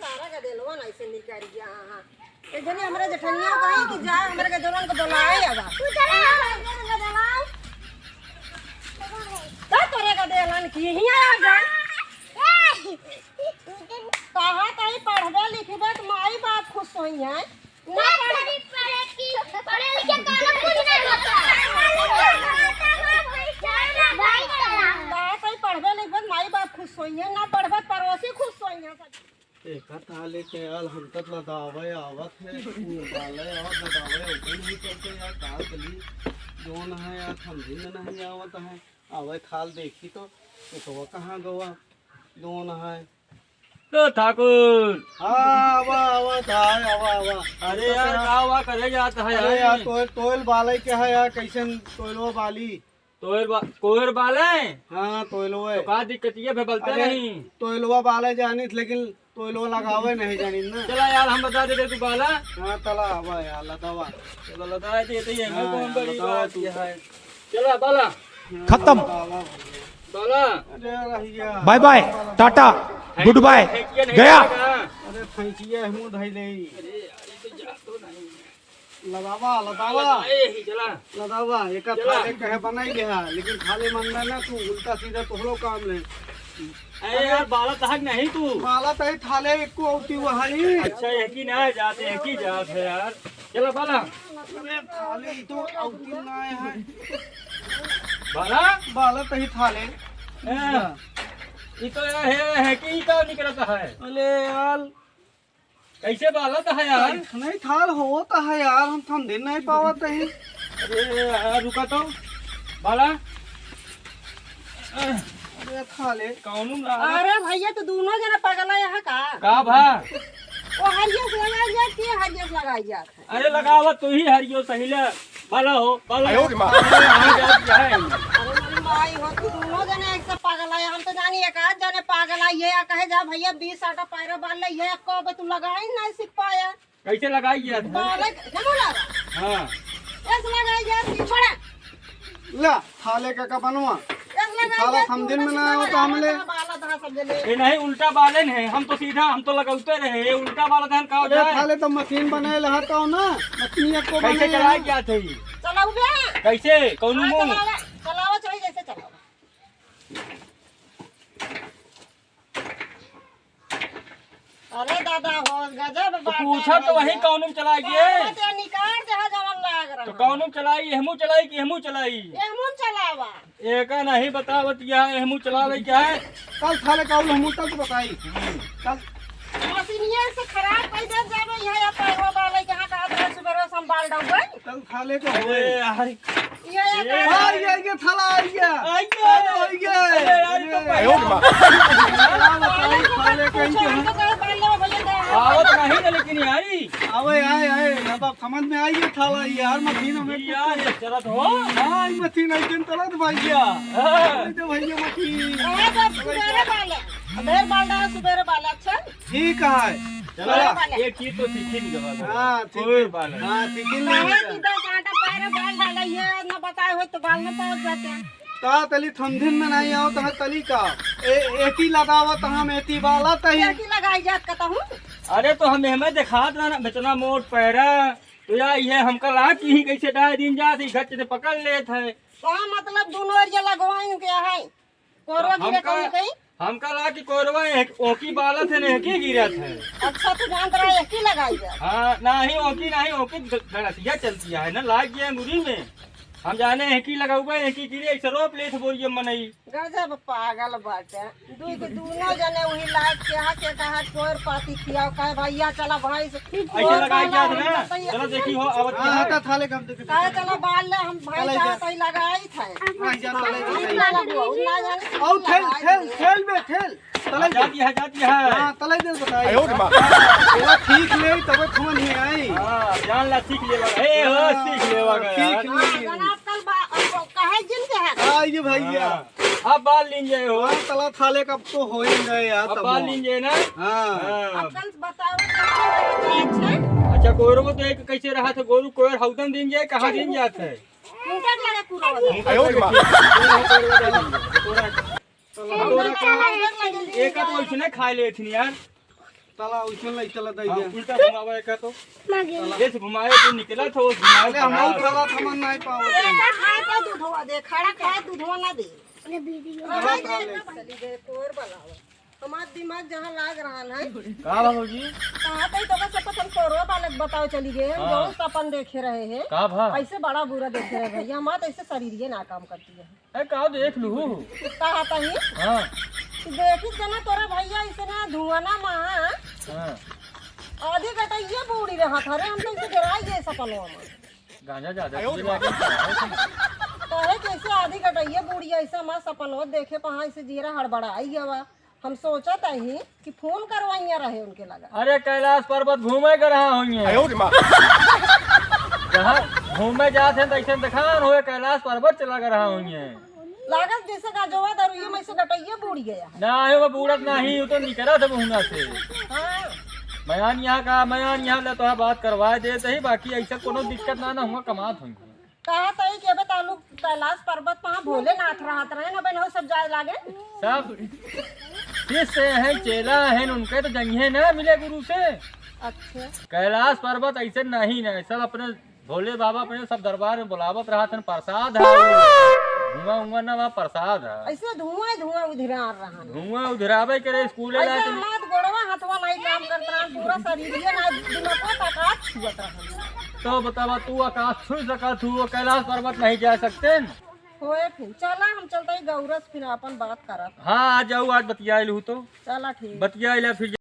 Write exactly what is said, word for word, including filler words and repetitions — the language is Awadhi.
सारा गदेलवा ना ऐसे निकल गया। हाँ, हाँ। एक जने हमरे जेठनिया कही कि जा हमरे गदेलवन को बुलाए आवा। का तोरे गदेलन की हियाँ आ जा। कहा तई पढ़बे लिखबे त माई बाप खुश होई है। ना पढ़- पढ़े की, पढ़े लिखे का कुछ नहीं होता। भाई, कहा तई पढ़बे लिखबे त माई बाप खुश होई है, ना पढ़बे त पड़ोसी खुश होई है। एका थाले के आल हम तक लदावे आवत है, ऊ डाले आवत लदावे, ओकर नहीं करते यार, का करी? जौन है यार, समझी में नहीं आवत है। आवे थाल देखी तो, ये तो वो कहाँ गवा? जौन है। तो ठाकुर। हाँ, आवा, आवा, थाल, आवा, आवा। अरे यार, का हुआ करे जात है अरे यार? यार, तोयल, तोयल बाले के है यार, कैसन तोयलवा बाली? तोयर बा-, कोयर बाले? हाँ, तोयलवा तो है। का दिक्कत ये भे बलते अरे, नहीं? तोयलवा बाले जानित, लेकिन तोयलवा लगावे नहीं जानित ना। चला यार, हम बता देते तू बाला। हाँ, तला आवा यार, लतावा। चला लता है, ये तो ये हाँ, कौन यार, बड़ी लतावा बात तू। ये है। चला बाला। हाँ, खत्म। लतावा। बाला। अरे रहिया। Bye bye, tata, good bye, फेंकिए नहीं गया। जाएगा। अरे फैंसिया हमू धई ले। अरे यार, ये तो जा तो नहीं। लदावा, लदावा। लदावा, यही चला। लदावा, एका चला। थाले कहे बनाई ले हा, लेकिन थाले मानना ना तू, उल्टा सीधा तोहरो काम ले। अरे यार, बाला तहक नहीं तू। बाला तही थाले एको औती वहाई। अच्छा, एक ही ना जाते, एक ही जात है यार। चला बाला। अरे थाले तो औती ना है। बाला? बाला तही थाले। ए, ये तो यार है, है कि ये तो निकलता है। अरे यार। कैसे बालत है यार? नहीं थाल होत है यार, हम समझे नहीं पावत है। अरे यार, रुका तो। बाला। अरे थाले। कौनो ना। अरे भैया, तो दोनों जना पगला यहाँ का? का भा? वो हरियस लगाई जात, के हरियस लगाई जात है? अरे लगावा तू ही हरियो सही ले। बाला हो, बाला। आयो रे माँ। अरे, आ जात है। अरे मेरी माई हो, तू दोनों जने एक से पागल है। हम तो जानी एक आध जने पागल है। ये कहे जा भैया बीस आटा पैरा बाल ले, ये को बे तू लगाई नहीं सीख पाया। कैसे लगाई ये? बालक, क्या बोला? हाँ। ऐसे लगाई ये, छोड़ा। ला, थाले का का बनवा। ऐसे लगाई थाला ये, समझे तू में ना ना आवत सीखा हमले। बाला था समझे ले। ये नहीं, उल्टा बाले नहीं, हम तो सीधा, हम तो लगाते रहे, ये उल्टा बाला था, हम का हो अरे जाए? थाले तो मशीन बनाए लहा तो ना, मशीन को कैसे बनाए चलाए लहा। क्या थे? चलाऊ बे। कैसे? कौनो हाँ, मुंह? चलावा, चलावा चाहिए जैसे चलावा। अरे दादा हो, गजब तो बात पूछा है तो वही भैया। कौनो में चला गए? अरे ते निकाल दे, हाँ, जवन लाग रहा। तो कौनो में चलाई, एहमू चलाई कि एहमू चलाई? एहमू चलावा। एका नहीं बतावत क्या है, एहमू चलावे क्या है? कल थाले का हमू तक बताई। कल मशीनिया से खराब कर दे जावे, यहाँ या पैरवा वाले के हाथ हाथ में सुबह संभाल डाउबे। कल थाले का अरे होए। यार। ये, ये ए। आ, ये, ये थाला आ गया। आ गया। अरे, आ गया। अरे यार, ये तो अरे, पहले आयो रे माँ। क्या बताई, थाले कहीं के हैं। आवत नहीं ना, लेकिन यारी। आवे, आए, आए, अब आप समझ में आई ये थाला, यार, मशीन हमें यार, ये चलत हो। हाँ, ये मशीन आई, चलत भैया। हाँ। अरे तो भैया मशीन। अरे, तो सुबेरे वाले। अबेर बाल डाला, सुबेरे वाले, अच्छा? ठीक है। चला, चला। एक चीज तो सीखी नहीं गवा। हाँ, ठीक कोई है। बाल नहीं। हाँ, सीखी नहीं काहे गवा। कि दस आटा पैरे बाल डाला, ये ना बताए हो तो बाल ना पावत जाते हैं। ता तली समझिन में नहीं आओ, तहाँ तली का। ए, एती लगावा, तहाँ में एती बाला तही। एती लगाई जात का तहूँ? अरे तो हम हमें देखात रहा ना, इतना मोट पैरा। तो या ये हमका लाग कि ही कैसे डाय दिन जात ही, गच से पकड़ लेत है। का मतलब दोनों एरिया लगवाइन के है? कोरवा गिरे हमका, कौन कहीं? हमका ला कि कोरवा एक ओकी बालत है, ने एकी गिरत है। अच्छा, तू जानत रहा, एकी लगाई है। हाँ, नाही ओकी, नाही ओकी ग-, गड़तिया चलती है ना, लाग गया अंगुरी में। हम जाने एकी लगाउबा, एकी गिरे, ऐसे रोप लेत बोरिया मनई। गजब पागल बाटे। दू के दूनो जने वही लाग के हा के कहा, कोर पाती खियाओ, कहे, "भैया, चला भैंस।" ऐसे लगाई जात ना। चला देखी हो, आवत हाँ, क्या है? हाँ, थाले कब देखे? कहे, "चला बाल ले, हम भैंस चला जात है, लगाई।" है। हाँ, जा, तलाई दे, तलाई। उतना लगो, उतना जाने से और खेल, खेल, खेल बे, खेल। तलाई दे। जाती है, जाती है। हाँ, तलाई दे, बताई। आयो रे माँ। तेरा ठीक ले, तबे फोन ही आई। हाँ, जान ला, सीख लेवा। ए, हो, हाँ, सीख लेवा का सीख यार। ले। हाँ, जनाब, कल बा-, अब कहे जिन के है। हाँ, ये भैया। हाँ। अब बाल लीन जाए हो। हाँ, तला थाले कब तो हो ही गए यार, अब तब बाल हो। लीन जाए ना? हाँ। हाँ। अब कल बताओ, कल के बताओ, अच्छा? अच्छा, गोरू को तो एक कैसे रहा था, गोरू कोयर हौदन दिन जाए, कहाँ दिन जात है? मुंह तक लगा पूरा होता है। आयो रे माँ। एक तो वैसने खाए लेथिन यार। चला, उछल नहीं चला, दे हाँ, दे। उल्टा घुमावा एका तो। मागे। ये से घुमाए तो निकला था, वो घुमाए अरे, हम था। उठावा, हम नहीं पावत है। खाए तो दूधवा दे, खड़ा खाए दूधवा ना दे। अरे, वीडियो। चला, चला, ले। चली गए, कोर बलावा। हमार दिमाग जहाँ लाग रहा है। का बा भौजी? कहाँ पे तो बस अपन कोरवा बालक बताओ चली गए, हम हाँ। जो सपन देखे रहे हैं। का भा? ऐसे बड़ा बुरा देखे रहे भैया, हमार तो ऐसे शरीर ये ना काम करती है। ए, का देख लू? कहा तही? हाँ। कि देखी जना तोरा भैया ऐसे ना धुआना मा हाँ। आधी गटैया बूढ़ी रहा था रे, हम तो इसे डराई गए सपनवा में। गांजा ज्यादा पिए लागे। कहे कैसे आधी गटैया बूढ़ी ऐसे हमार सपनवा देखे पहा ऐसे जीरा हड़बड़ाई गवा। हम सोचत ही कि फोन करवाइया रहे उनके लगा। अरे कैलाश पर्वत घूमे के रहा होइए। आयो रे माँ। जहाँ घूमे जात हैं, तैसे देखान होए, कैलाश पर्वत चला के रहा होइए। लागत जैसे गाजवा दारुये में से गटैया बूढ़ गया है। ना है, वो बूढ़त नहीं, वो तो निकला था मुहना से। हाँ। मयान यहाँ का, मयान यहाँ ले तो बात करवाए देत ही, बाकी ऐसा कोनो दिक्कत ना, ना हुआ कमात होइए। कहा तही कि अबे तालुक कैलाश पर्वत पहा भोलेनाथ रहत रहे ना, बहन हो सब जाए लागे। सब शिष्य हैं, चेला हैं, उनके तो जंघे ना मिले गुरु से। अच्छा। कैलाश पर्वत ऐसे नहीं ना, सब अपने भोले बाबा अपने सब दरबार में बुलावत रहत हैं, प्रसाद है वो। धुआं उआं ना, वहाँ प्रसाद है। ऐसे धुआं धुआं उधिरा रहा। धुआं उधिरावे के रे स्कूले ऐसे लायक। हाथ गोड़वा हथवा नहीं काम करत रहा, पूरा शरीर ये ना दिमाग तक छुअत रहा। तो बतावा, तू आकाश छू सकत हूँ, वो कैलाश पर्वत नहीं जा सकते न? होए फिर, चला हम चलता ही गौरस फिर अपन बात करत। हाँ, आ जाऊ, आज बतियाइल हूँ तो। चला ठीक। बतियाइल फिर।